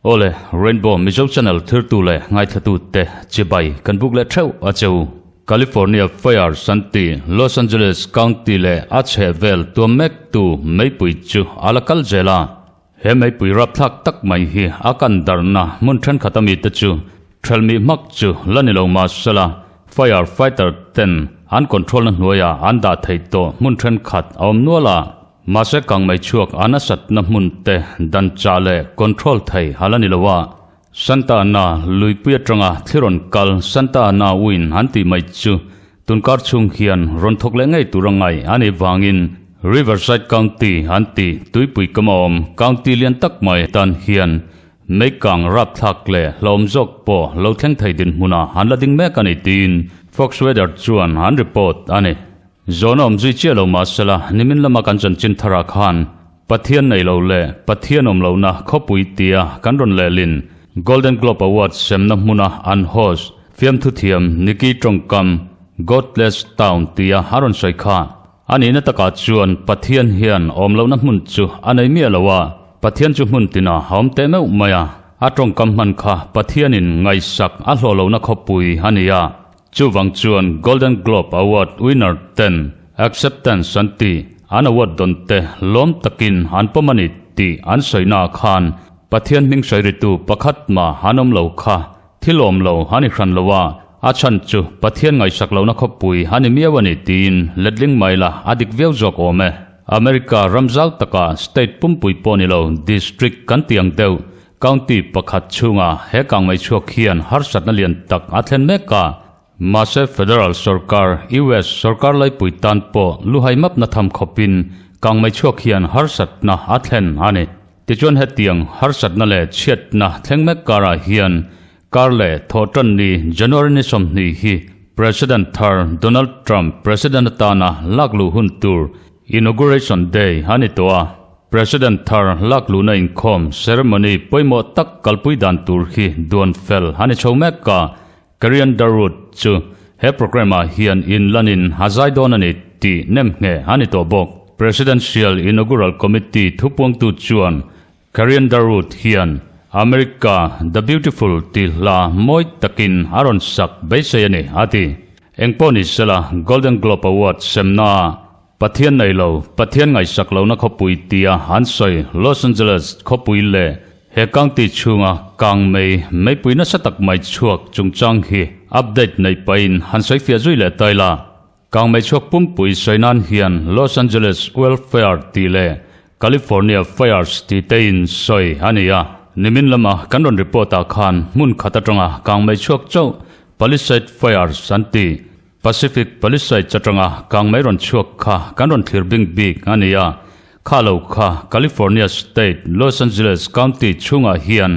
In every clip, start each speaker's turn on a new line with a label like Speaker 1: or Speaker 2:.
Speaker 1: Awle, Rainbow Mizo Channel thirtu leh ngaithlatute chibai kan buk leh theuh a che u. California Fires an ti, Los Angeles County leh a chhehvel tuam mektu meipui chu a la kal zel a. He meipui rapthlak tak mai hi a kan darhna hmun thenkhat ami te chu thelmih hmak chu la ni lo mahsela fire fighter ten an control na hnuaiah an dah theih tawh hmun thenkhat a awm nual a. Mahse kangmei chhuak a nasatna hmun te dan chah leh control thei a la ni lo a. Santa Ana luipui atanga thli rawn kal Santa Ana Wind an tih mai chu Tunkar chhung hian rawn thawk leh ngei tur a ngai a nih vangin Riverside County an ti tuipui kam a awm county lian tak mai tan hian meikang rapthlak leh hlauhawm zawk pawh lo thleng thei dinhmunah an la ding mek a ni tiin Fox Weather chuan an report a ni. Zawhna awm zui chiah lo mahsela nimin lama kan chanchin tharah khan Pathian nei lo leh Pathian awm lohna khawpui tia kan rawn lehlin Golden Globe Awards semna hmuna an host fiamthu thiam Nikki tawngkam Godless Town tia a rawn sawi kha. A nihna takah chuan Pathian hian awm lohna hmun chu a nei miah lo a, Pathian chu hmun tinah a awm teh meuh mai a, a tawngkam hman kha Pathianin ngaihsak a hlawh lohna khawpui a ni a. Chuvang chuan Golden Globe Award winner ten acceptance an ti, an award dawn te lawm takin an pawm a ni tih an sawina khan Pathian hming sawi ritu pakhat mah an awm lo kha thil awm lo a ni hran lo a, a chhan chu Pathian ngaihsak lohna khawpui a ni miau a ni tiin letling mai la a dik viau zawk awm e. America ram zau takah state pumpui pawh ni lo district kan ti ang deuh County pakhat chhunga he kangmei chhuak hian harsatna lian tak a thlen mek a, mahse federal sorkar, US sorkar laipui tan pawh luhai mapna tham khawpin kangmei chhuak hian harsatna a thlen a ni. Tichuan hetiang harsatna leh chhiatna thleng mek karah hian kar leh thawhtanni January ni 20 hi President thar Donald Trump President atana lakluh hun tur Inauguration Day a ni tawh a. President thar lakluhna inkhawm ceremony pawimawh tak kalpui dan tur hi duan fel a ni chho mek a, Karian Darwood chu he programme ah hian inlanin a zai dawn a ni tih nemngheh a ni tawh bawk. Presidential Inaugural Committee thupuangtu chuan Karian Darwood hian America the Beautiful tih hla mawi takin a rawn sak beisei a ni a ti. Engpawh ni sela Golden Globe Award semna ah Pathian nei lo, Pathian ngaihsak lohna khawpui tia an sawi Los Angeles khawpui leh he county chhunga kang mei meipui nasa tak mai chhuak chungchang hi update neih pahin han sawi fiah zui leh tai la. Kang mei chhuak pumpui sawi nan hian Los Angeles Welfare tih leh California Fires tih te in sawi a ni a. Nimin lama kan rawn report ah khan hmun khat atanga kang mei chhuak chauh Palisade Fires an ti. Pacific Palisades atanga kangmei rawn chhuak kha kan rawn thlir bing bik a ni a, kha lo kha California State, Los Angeles County chhungah hian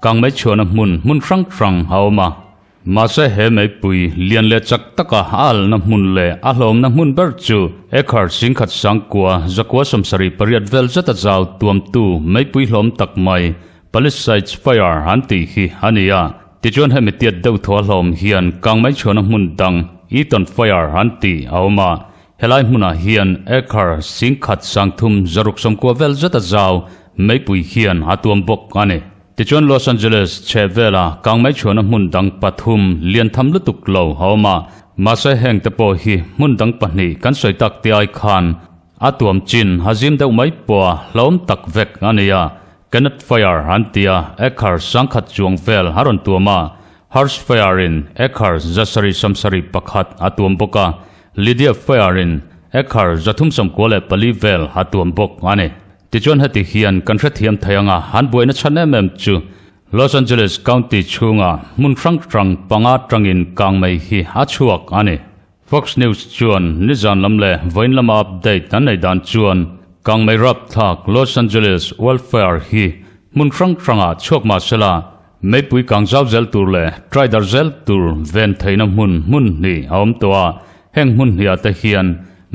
Speaker 1: kangmei chhuahna hmun hmun hrang hrang a awm a. Mahse he meipui lian leh chak taka a alna hmun leh a hlawmna hmun ber chu acre 10,000 sangkua zakua 78 vel zeta zau tuamtu meipui hlawm tak mai Palisades Fire an tih hi a ni a, tichuan hemi tiat deuh thaw a hlawm hian kangmei chhuahna hmun dang Eaton Fire an tih a awm a, helai hmunah hian acre 10,000 sangthum zaruk sawmkua vel zeta zau meipui hian a tuam bawk a ni. Tichuan Los Angeles chhehvela kangmei chhuahna hmun dang pathum lian tham lutuk lo a awm a, mahse hengte pawh hi hmun dang pahnih kan sawi tak te ai khan a tuam chin a zim deuh mai pawh a hlawm tak vek a ni a, Kenneth Fire an ti a, acre 10,000 chuang vel a rawn tuam a, Hirsch Fire in acre 771 a tuam bawk a, Lydia Fire in acre 394 vel a tuam bawk a ni. Tichuan heti hian kan hrethiam thei anga an buaina chhan em em chu Los Angeles County chhunga hmun hrang hrang panga tangin kangmei hi a chhuak a ni. Fox News chuan nizan lam leh vawiin lama update an nei dan chuan kangmei rapthlak Los Angeles wildfire hi hmun hrang hrangah chhuak mah sela meipui kang zau zel tur leh try dar zel tur ven theihna hmun hmun hnih a awm tawh a, heng hmun hniah te hian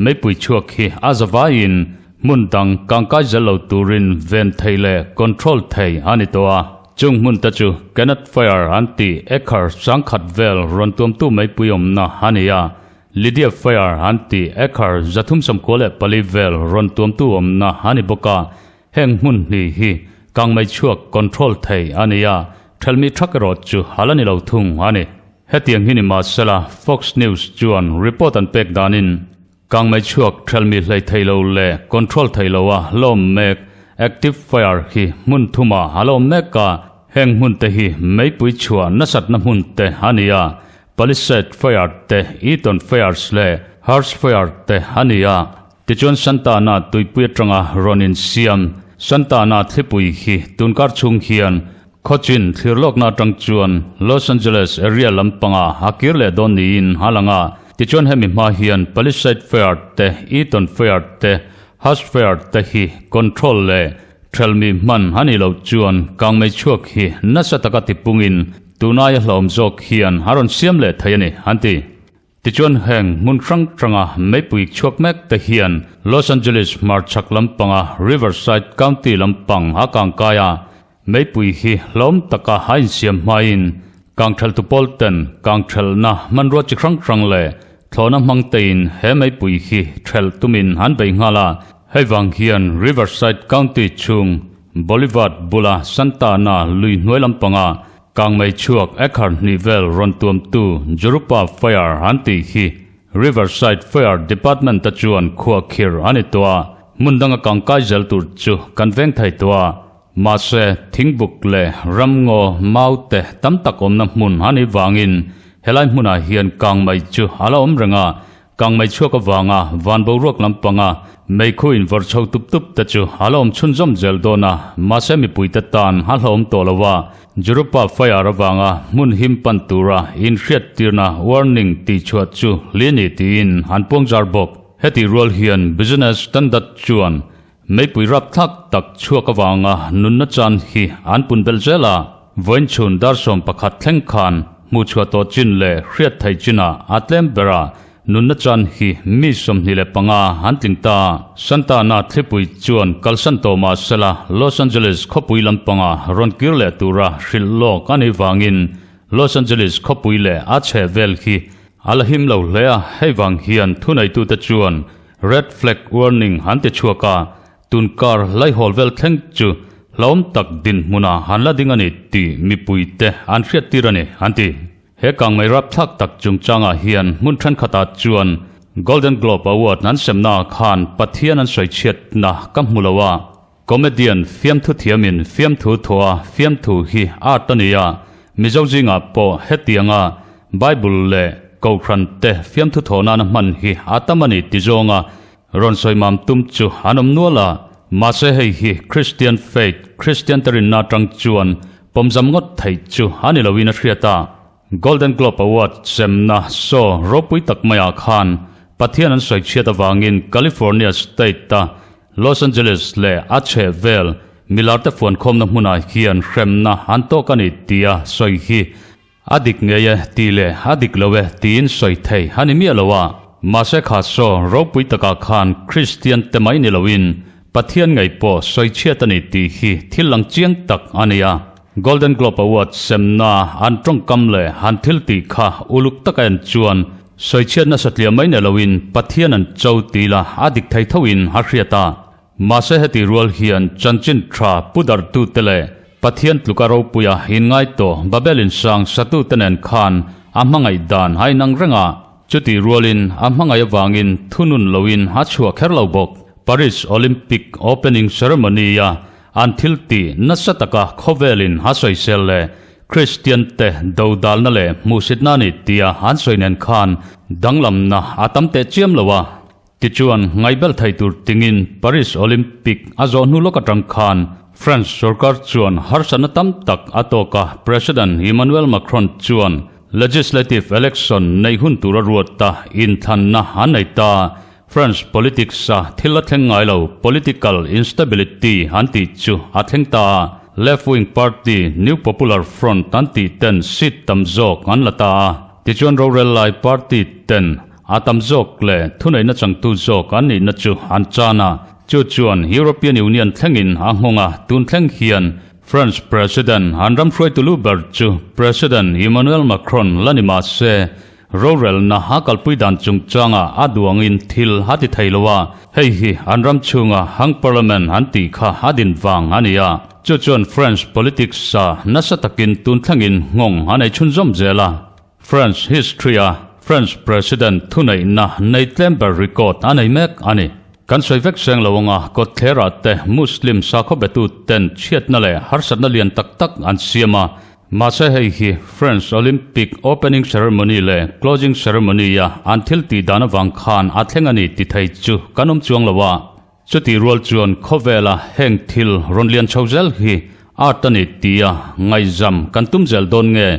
Speaker 1: meipui chhuak hi a zavaiin hmun dang kangkai zel lo turin ven thei leh control thei a ni tawh a. Chung hmun te chu Kennett Fire an tih acre 10,000 vel rawn tuamtu meipui awmna a ni a, Lydia Fire an tih acre 394 vel rawn tuamtu awmna a ni bawk a. Heng hmun hnih hi kangmei chhuak control thei a ni a, thelmi thak erawh chu a la ni lo thung a ni. Hetiang hi ni mahsela Fox News chuan report an pek danin kangmei chhuak thelmi hlei thei lo leh control thei lo a lawm mek active fire hi hmun thumah a lawm mek a, heng hmun te hi meipui chhuah nasatna hmun te a ni a, Palisade Fire te, Eaton Fires leh Hurst Fire te a ni a. Tichuan Santana tuipui atanga rawn insiam Santana thlipui hi tunkar chhung hian khawchin thlirlawkna atang chuan Los Angeles area lampanga a kir leh dawn niin a lang a. Tichuan hemi hma hian Palisade Fair te, Eaton Fair te, Hurst Fair te hi control leh thelmi hman a nih loh chuan kangmei chhuak hi nasa taka tipungin tunai a hlawm zawk hian a rawn siam leh thei a ni, an ti. Tichuan heng hmun hrang hranga meipui chhuak mek te hian Los Angeles hmarchhak lampanga Riverside County lampang a kangkai a, meipui hi hlawm taka a insiam hmain kangtheltu pawl ten kangthelhna hmanrua chi hrang hrang leh thlawhna hmang tein he meipui hi thelh tumin an bei nghal a, hei vang hian Riverside County chhung Boulevard bula Santa Ana lui hnuai lampanga Kangmei chhuak acre hnih vel rawn tuamtu Jurupa Fire an tih hi Riverside Fire Department te chuan khuahkhir a ni tawh a, hmun danga kangkai zel tur chu kan veng thei tawh a. Mahse, thingbuk leh ramngaw mau te tam tak awmna hmun a nih vangin helai hmunah hian kangmei chu a la awm reng a, Kangmei chhuak avanga van boruak lampanga meikhu invawrh chho tup tup te chu a la awm chhunzawm zel dawn a, mahse mipuite tan a hlauhawm tawh lo a, Jurupa fire avanga hmun him pan tura inhriattirna warning tih chhuah chu hli ni tiin an puangzar bawk. Hetih rual hian Business Standard chuan Meipui rapthlak tak chhuak avanga nunna chan hi an pun belh zel a, vawiin chhun dar 11 thleng khan hmuhchhuah tawh chin leh hriat theih chinah a tlem ber a, nunna chan hi mi 25 an tling ta. Santa Ana thlipui chuan kalsan tawh mah sela Los Angeles khawpui lampanga rawn kir leh tura hrilh lawk a nih vangin Los Angeles khawpui leh a chhehvel hi a la him lo hle a, hei vang hian thuneitute chuan Red flag warning han ti chhuak a, tun kar laihawl vel thleng chu hlauhawm tak dinhmunah han la ding a ni tih mipuite an hriattir a ni, an ti. He kangmei rapthlak tak chungchangah hian hmun thenkhatah chuan Golden Globe Award an semnaah khan Pathian an sawichhiatna ka hmu lo a, Comedian fiamthu thiamin fiamthu thawh a fiamthu hi art a ni a, Mizo zingah pawh hetianga Bible leh Kohhran te fiamthu thawh nana hman hi a tam a ni ti zawnga rawn sawi mam tum chu an awm nual a, mahse hei hi Christian faith, Christian te rinna atang chuan pawmzam ngawt theih chu a ni loin a hriat a. Golden Globe Award semna show ropui tak maiah khan Pathian an sawi chhiat avangin California State-a Los Angeles leh a chheh vel milarte fuankhawmna hmunah hian hremna an tawk a ni tia sawi hi a dik ngei e tih leh a dik lo e tiin sawi thei a ni miah lo a. Mahse kha saw ropui takah khan Kristian te mai ni loin Pathian ngei pawh sawi chhiat a ni tih hi thil lang chiang tak a ni a. Golden Globe Award semna an tawngkam leh an thil tih kha uluk taka en chuan Sawichhiat nasa tliah mai nei loin Pathian an cho ti la a dik thei thoin a hriat a. Mahse heti rual hian chanchin tha pu darhtute leh Pathian tluka ropuia inngai tawh Babel insang satute nen khan a hmangaih dan a inang reng a. Chutih rualin a hmangaih avangin thunun loin a chhuah kher lo bawk. Paris Olympic opening ceremony-a an thil tih nasa taka khawvelin a sawisel leh Kristian te dodalna leh hmuhsitna a ni tia an sawi nen khan danglamna a tam teh chiam lo a. Tichuan, ngaihbel thei tur tingin Paris Olympic a zawh hnu lawk atang khan France sorkar chuan harsatna tam tak a tawk a, President Emmanuel Macron chuan legislative election neih hun tur a ruat a, inthlanna an nei ta. France politics-a thil a thleng ngai lo, political instability an tih chu a thleng ta a, left-wing party New Popular Front an tih ten seat tam zawk an la ta a, tichuan rorel lai party ten a tam zawk leh thuneihna changtu zawk an nihna chu an chan a, chu chuan European Union thlengin a nghawng a, tun thleng hian. France President an ram hruaitu lu ber chu President Emmanuel Macron la ni mah se, rorelna a kalpui dan chungchanga a duangin thil a ti thei lo a, hei hi an ram chhunga hang parliament an tih kha a din vang a ni a. Chu chuan French politics-a nasa takin tun thlengin nghawng a nei chhunzawm zel a. France history-a French President thuneihna nei tlem ber record a nei mek a ni. Kan sawi vek seng lo anga kawtthlerah te Muslim sakhaw betu ten chhiatna leh harsatna lian tak tak an siam a, mahse hei hi French Olympic opening ceremony leh closing ceremony-a an thil tih dan avang khan a thleng a ni ti thei chu kan awm chuang lo a. Chutih rual chuan khawvela heng thil rawn lian chho zel hi art a ni tia ngaihzam kan tum zel dawn nge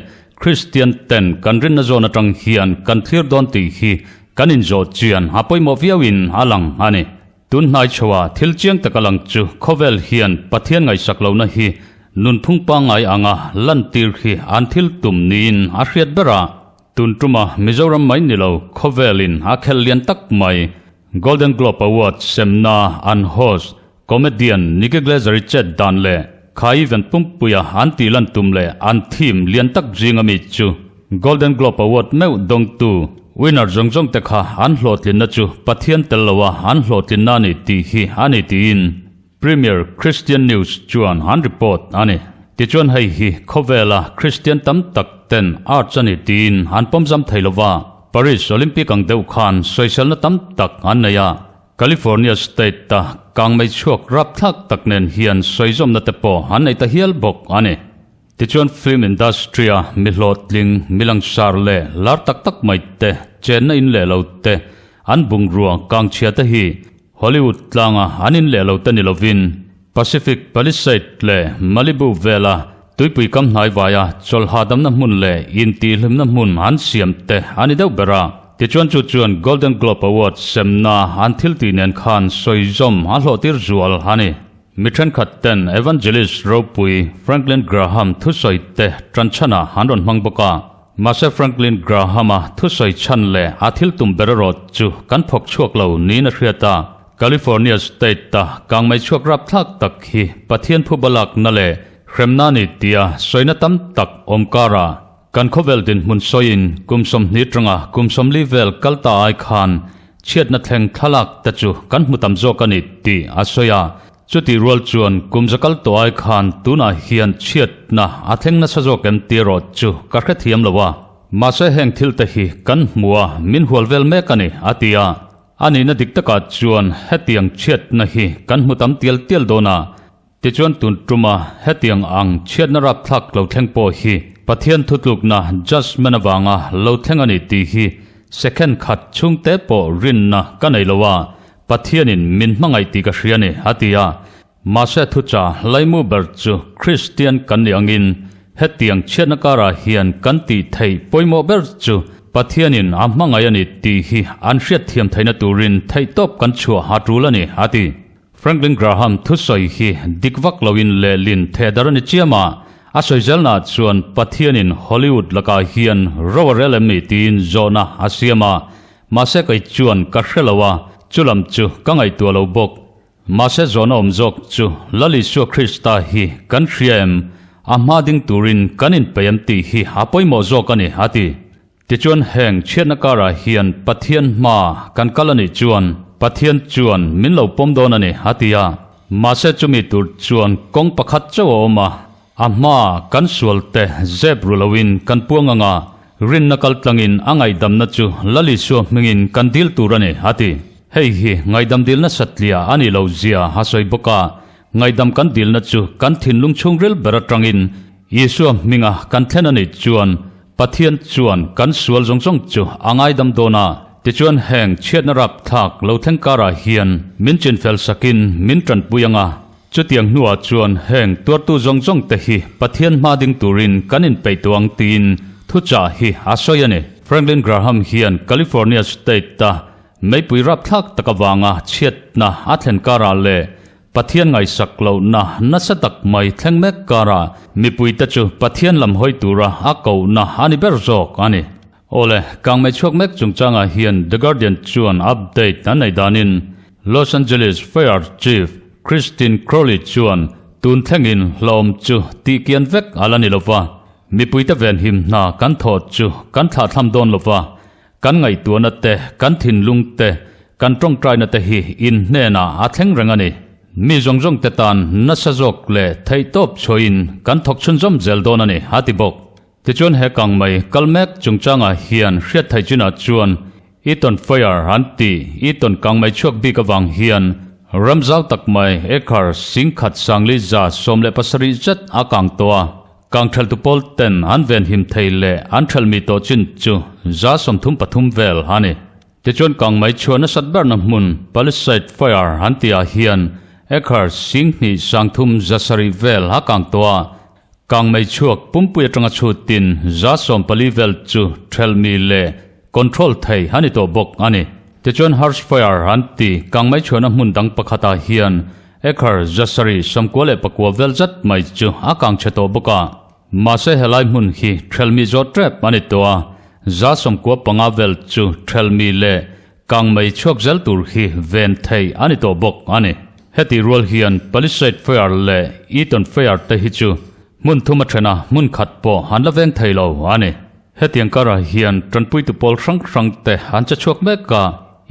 Speaker 1: Kristian ten kan rinna zawn atang hian kan thlir dawn tih hi kan inzawh chian a pawimawh viauin a lang a ni. Tun hnai chhoa thil chiang tak a lang chu khawvel hian Pathian ngaihsak lohna hi nunphung pangngai anga lantir hi an thil tum niin a hriat ber a. Tun tuma Mizoram mai ni lo khawvelin a khelh lian tak mai Golden Globe Award semna an host comedian Nikki Glaser-i chet dan leh kha event pumpuia an tih lan tum leh an theme lian tak zinga mi chu Golden Globe Award meuh dawngtu winner zawng zawng te kha an hlawhtlinna chu Pathian tel loa an hlawhtlinna a ni tih hi a ni tiin Premier Christian News chuan an report a ni. Tichuan hei hi khawvela Christian tam tak ten arts a ni tiin an pawmzam thei lova, Paris Olympic ang deuh khan sawiselna tam tak an nei a, California State a kangmei chhuak rapthlak tak nen hian sawizawmna te pawh an nei ta hial bawk a ni. Tichuan film industry-a mi hlawhtling, mi langsar leh lar tak tak mai te chenna in leh lo te, an bungrua kangchhia te hi Hollywood tlanga an in leh lo te ni lovin Pacific Palisade leh Malibu vela tuipui kam hnai vaia chawlha damna hmun leh intihhlimna hmun an siam te a ni deuh ber a. Tichuan chu chuan Golden Globe Award semna an thiltih nen khan sawizawm a hlawhtir zual a ni. Mi thenkhat ten Evangelist ropui Franklin Graham thusawi te tan chhanah an rawn hmang bawk a. Mahse Franklin Graham-a thusawi chhan leh a thil tum ber erawh chu kan phawk chhuak lo niin a hriat a. California State-a kangmei chhuak rapthlak tak hi Pathian phuba lakna leh hremna a ni tia sawina tam tak awm karah kan khawvel dinhmun sawiin kum 20 tanga kum 40 vel kal ta ai khan chhiatna thleng thlalak te chu kan hmu tam zawk a ni tih a sawi a. Chutih rual chuan kum za kal tawh ai khan tunah hian chhiatna a thleng nasa zawk em tih erawh chu ka hrethiam lo a. Mahse heng thil te hi kan hmu a, min hual vel mek a ni, a ti a. A nihna dik takah chuan hetiang chhiatna hi kan hmu tam tial tial dawn a. Tichuan tun tuma hetiang ang chhiatna rapthlak lo thleng pawh hi Pathian thutlukna judgement avanga lo thleng a ni tih hi second khat chhungte pawh rinna ka nei lo a, Pathianin min hmangaih tih ka hria a ni, a ti a. Mahse thucha laimu ber chu Kristian kan nih angin hetiang chhiatna karah hian kan tih theih pawimawh ber chu Pathianin a hmangaih a ni tih hi an hriatthiam theihna turin theihtawp kan chhuah a tul a ni, a ti. Franklin Graham thusawi hi dik vak loin lehlin thehdar a ni chiam a, a sawi zelnaah chuan Pathianin Hollywood lakah hian ro a rel em ni tiin zawhna a siam a, Mahse kei chuan ka hre lo a, chu lam chu ka ngaihtuah lo bawk. Mahse zawhna awm zawk chu Lal Isua Krista hi kan hria em? A hma ding turin kan inpeih em tih hi a pawimawh zawk a ni, a ti. Tichuan heng chhiatna karah hian Pathian hma kan kal a nih chuan Pathian chuan min lo pawm dawn a ni, a ti a. Mahse chumi tur chuan kawng pakhat chauh a awm a, A hma kan sual te zep ru loin kan puang anga rinna kal tlangin a ngaihdamna chu Lal Isua hmingin kan dil tur a ni, a ti. Hei hi ngaihdam dilna satliah a nih loh zia a sawi bawk a, ngaihdam kan dilna chu kan thinlung chhungril ber atangin Isua hminga kan thlen a nih chuan Pathian chuan kan sual zawng zawng chu a ngaidam dawn a, tichuan heng chhiatna rapthlak lo thleng karah hian min chinfel sakin min tanpui anga, Chutiang hnuah chuan heng tuartu zawng zawng te hi Pathian hma ding turin kan inpeih tawh ang tiin thuchah hi a sawi a ni. Franklin Graham hian California State-a meipui rapthlak tak avanga chhiatna a thlen karah leh Pathian ngaihsak lohna nasa tak mai thleng mek karah mipuite chu Pathian lam hawi tura a kohna a ni ber zawk a ni. Awle, kangmei chhuak mek chungchangah hian The Guardian chuan update an nei danin Los Angeles Fire Chief Christine Crowley chuan Tun thlengin hlawm chu tih kian vek a la ni lo va, mipuite venhim hna kan thawh chu kan thlahthlam dawn lo va, kan ngaihtuahna te, kan thinlung te, kan tawngtaina te hi in hnenah a thleng reng a ni. Mi zawng zawng te tan nasa zawk leh theihtawp chhuahin kan thawk chhunzawm zel dawn a ni, a ti bawk. Tichuan he kang mai kal mek chungchangah hian hriat theih chinah chuan Eaton Fire an ti Eaton kang mai chhuak bik avang hian ram zau tak mai acre singkhat sangli 17 zet a kang tawh a, kang theltu pawl ten an venhim thei leh an thelmi tawh chin chu 33 vel a ni. Tichuan kang mai chhuah nasat berna hmun Palisade Fire an tihah hian acre 20 370 vel a kang tawh a, Kangmei chhuak pumpui atanga chhutin 14 vel chu thelmi leh control thei a ni tawh bawk a ni. Tichuan Harsh Fire an ti kangmei chhuahna hmun dang pakhatah hian acre 79 vel zat mai chu a kang chhe tawh bawk a. Mahse helai hmun hi thelmi zawh tep a ni tawh a, 95 vel chu thelmi leh Kangmei chhuak zel tur hi ven thei a ni tawh bawk a ni. Heti rual hian Palisade Fair leh Eaton Fair te hi chu hmun thum a then a, hmun khat pawh an la veng thei lo a ni. Hetiang karah hian tanpuitu pawl hrang hrang te an che chhuak mek a,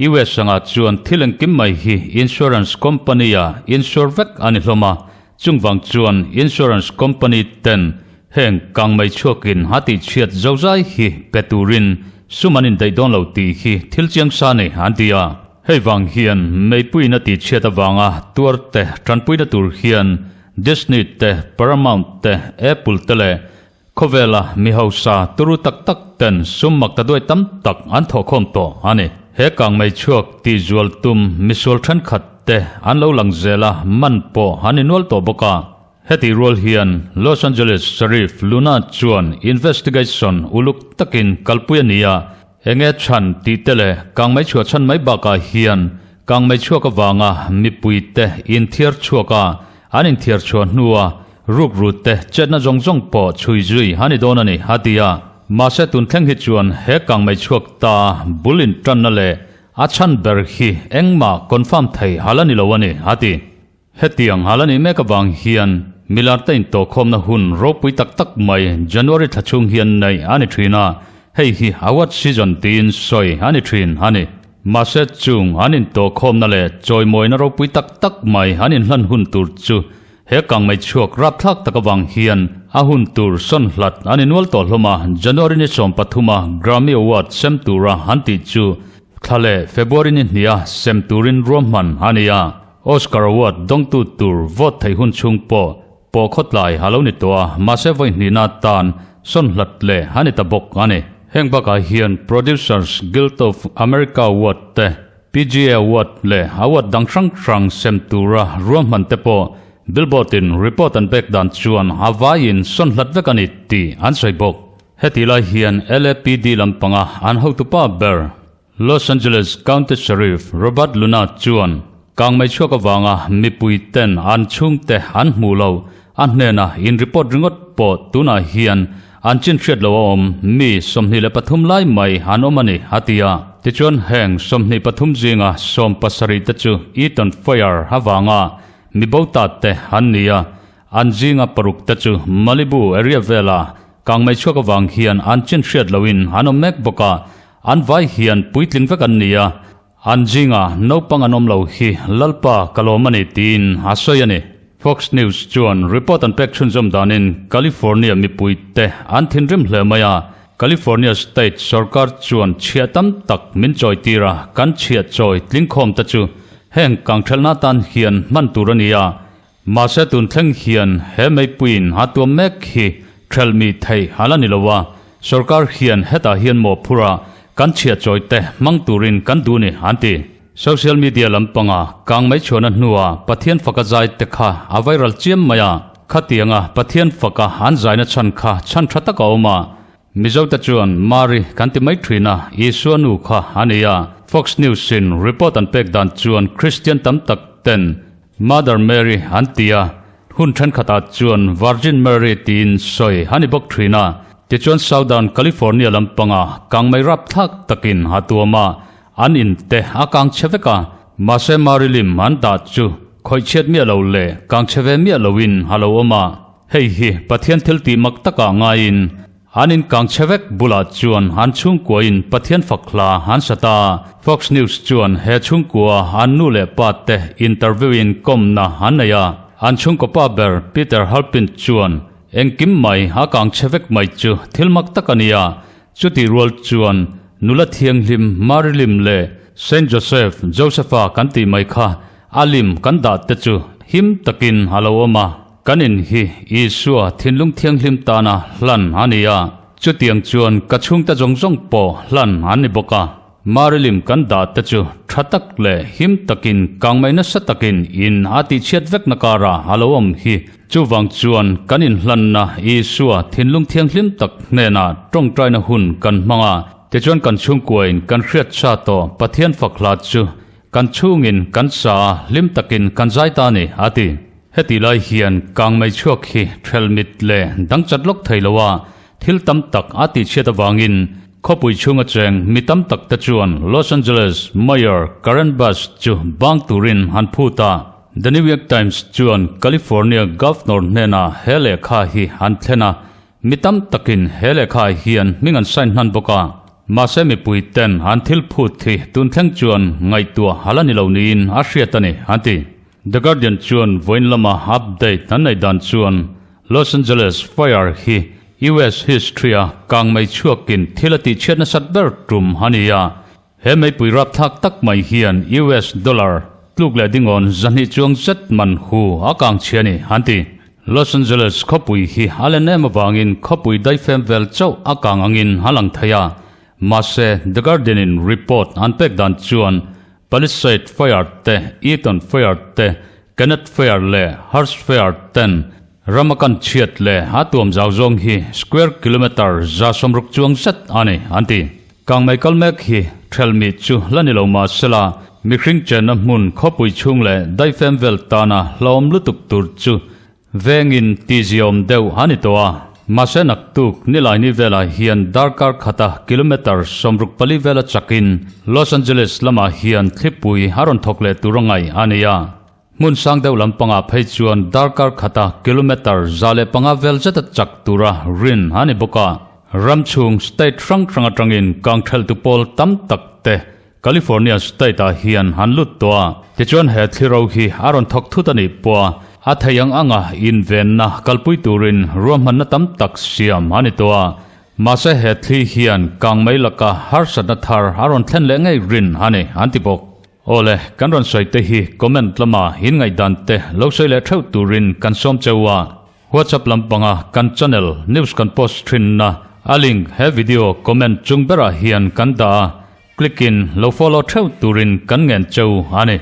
Speaker 1: US angah chuan thil engkim mai hi insurance company a insure vek a ni hlawm a, Chungvang chuan insurance company ten heng kangmei chhuakin a tihchhiat zozai hi pe turin sum an indaih dawn lo tih hi thil chiang sa ni an ti a. Hei vang hian meipuiin a tihchhiat avanga tuar te tanpuina tur hian Disney te, Paramount te, Apple te leh Khawvela mi hausa turu tak tak ten sum mak ta duai tam tak an thawhkhawm tawh a ni. He kangmei chhuak tihzual tum misual thenkhat te an lo lang zel a, man pawh an innual tawh bawk a. Heti rual hian Los Angeles Sheriff Luna chuan investigation uluk takin kalpui a ni a, Enge chhan tih te leh kangmei chhuah chhan mai bakah hian kangmei chhuak avanga mipui te inthiar chhuak a, an inthiar chhuah hnua rukru te chetna zawng zawng pawh chhui zui a ni dawn a ni, a ti a. Mahse tun thleng hi chuan he kangmei chhuak ta bul intanna leh a chhan ber hi engmah confirm thei hal a ni lo a ni, a ti. Hetiang hal a nih mek avang hian Milarte intawhkhawmna hun ropui tak tak mai January thla chhung hian neih a ni thin a, hei hi award season tiin sawi a ni thin a ni. Mahse chung an intawhkhawmna leh chawimawina ropui tak tak mai an inhlan hun tur chu he kangmei chhuak rapthlak tak avang hian a hun tur sawn hlat a ni nual tawh hlawm a, January ni 13 a Grammy Award sem tura an tih chu thla leh February ni hniha sem turin ruahman a ni a. Oscar Award dawngtu tur vote theih hun chhung pawh pawh khawtlai a lo ni tawh a, mahse vawi hnihna tan sawn hlat leh a ni ta bawk a ni. Heng bakah hian Producers Guild of America Award te, PGA Award leh award dang hrang hrang sem tura ruahman te pawh Billboard in report an pek dan chuan a vaiin sawn hlat vek a ni tih an sawi bawk. Heti lai hian LAPD lampanga an hotupa ber Los Angeles County Sheriff Robert Luna chuan kangmei chhuak avanga mipui ten an chhungte an hmuh lo, a hnena in report ringawt pawh tunah hian an chin hriat lo a awm mi 23 lai mai an awm a ni, a ti a. Tichuan heng 23 zinga 17 te chu Eaton Fire avanga mi bo ta te an ni a, an zinga paruk te chu Malibu area vela kangmei chhuak avang hian an chin hriat loin an awm mek bawk a, An vai hian puitling vek an ni a, an zinga naupang an awm lo hi Lalpa ka lawm a ni tiin a sawi a ni. Fox News chuan report an pek chhunzawm danin California mipuite an thinrim hle mai a, California state sorkar chuan chhiah tam tak min chawi tir a, kan chhiah chawi tlingkhawm te chu heng kangthelna atan hian hman tur a ni a, Mahse tun thleng hian he meipuiin a tuam mek hi thelh mi theih a la ni lo a, sorkar hian hetah hian mawhphurh a kan chhiah chawi te hmang turin kan duh ni an ti. Social media lampanga kangmei chhuahna hnua Pathian faka zai te kha a viral chiam mai a, khatianga Pathian faka an zaina chhan kha chhan tha tak a awm a, Mizote chuan Mari kan ti mai thin a, Isua nu kha a ni a. Fox News in report an pek dan chuan Kristian tam tak ten Mother Mary an ti a, hun thenkhatah chuan Virgin Mary tiin sawi a ni bawk thin a. Tichuan Southern California lampanga kangmei rapthlak takin a tuam a, an in te a kang chhe vek a. Mahse Mary lim an dah chu. Khawihchhiat miah lo leh kangchhe ve miah loin a lo awm a, hei hi Pathian thil tih mak takah ngaiin an in kangchhe vek bulah chuan an chhungkuain Pathian fak hla an sa ta. Fox News chuan he chhungkua an nu leh pa te interview in kawmna an nei a, an chhungkaw pa ber Peter Halpin chuan engkim mai a kangchhe vek mai chu thil mak tak a ni a, Chutih rual chuan nula thianghlim Mary lim leh Saint Joseph, Josepha kan tih mai kha a lim kan dah te chu him takin a lo awm a. Kan in hi Isua thinlung thianghlim tana hlan a ni a, chutiang chuan ka chhungte zawng zawng pawh hlan an ni bawk a. Mary lim kan dah te chu tha tak leh him takin kangmei nasa takin in a tihchhiat vekna karah a lo awm hi. Chuvang chuan kan inhlanna Isua thinlung thianghlim tak hnenah tawngtaina hun kan hmang a, tichuan kan chhungkuain kan hriat sa tawh Pathian fak hla chu kan chhungin kan sa a, hlim takin kan zai ta a ni, a ti. Hetih lai hian kangmei chhuak hi thelmit leh dangchat lawk thei lo a, Thil tam tak a tihchhiat avangin khawpui chhunga cheng mi tam tak te chuan Los Angeles Mayor Karen Bass chu bang turin an phut a. The New York Times chuan California Governor hnenah he lehkha hi an thlen a, mi tam takin he lehkha hian hming an sign hnan bawk a. Mahse mipui ten an thil phut hi tun thleng chuan ngaihtuah a la ni lo niin a hriat a ni, an ti. The Guardian chuan vawiin lama update an neih dan chuan Los Angeles Fire hi US history-a kangmei chhuakin thil a tihchhiat nasat ber tum a ni a. He meipui rapthlak tak mai hian US dollar tluk leh dingawn 200 chuang zet man hu a kangchhia a ni, an ti. Los Angeles khawpui hi a len em avangin khawpui daifem vel chauh a kang angin a lang thei a. Mahse, The Guardian-in report an pek dan chuan Palisade Fire te, Eaton Fire te, Kennett Fire leh Hurst Fire ten rama kan chhiat leh a tuam zau zawng hi square kilometre 60 chuang zet a ni, an ti. Kangmei kal mek hi thelmi chu la ni lo mah sela, mihring chenna hmun khawpui chhung leh daifem vel tana hlawm lutuk tur chu Vengin tihziawm deuh a ni tawh a, mahse naktuk Nilaini velah hian darkar khata kilometre 64 vela chakin Los Angeles lamah hian thlipui a rawn thawk leh tur a ngaih a ni a. Hmun sang deuh lampangah phei chuan darkar khata kilometre 105 vel zeta chak tura rin a ni bawk a. Ram chhung state hrang hrang atangin kangtheltu pawl tam tak te California state ah hian an lut tawh a, tichuan he thli ro hi a rawn thawk thut a nih pawh a, a thei ang anga invenna kalpui turin ruahmanna tam tak siam a ni tawh a. Mahse he thli hian kangmei laka harsatna thar a rawn thlen leh ngei rin a ni an ti bawk. Awle, kan rawn sawi te hi comment lama inngaihdan te lo sawi leh theuh turin kan sawm cheu a. WhatsApp lampanga kan channel news kan post thinna a link he video comment chung berah hian kan dah a, click in lo follow theuh turin kan ngen cheu a ni.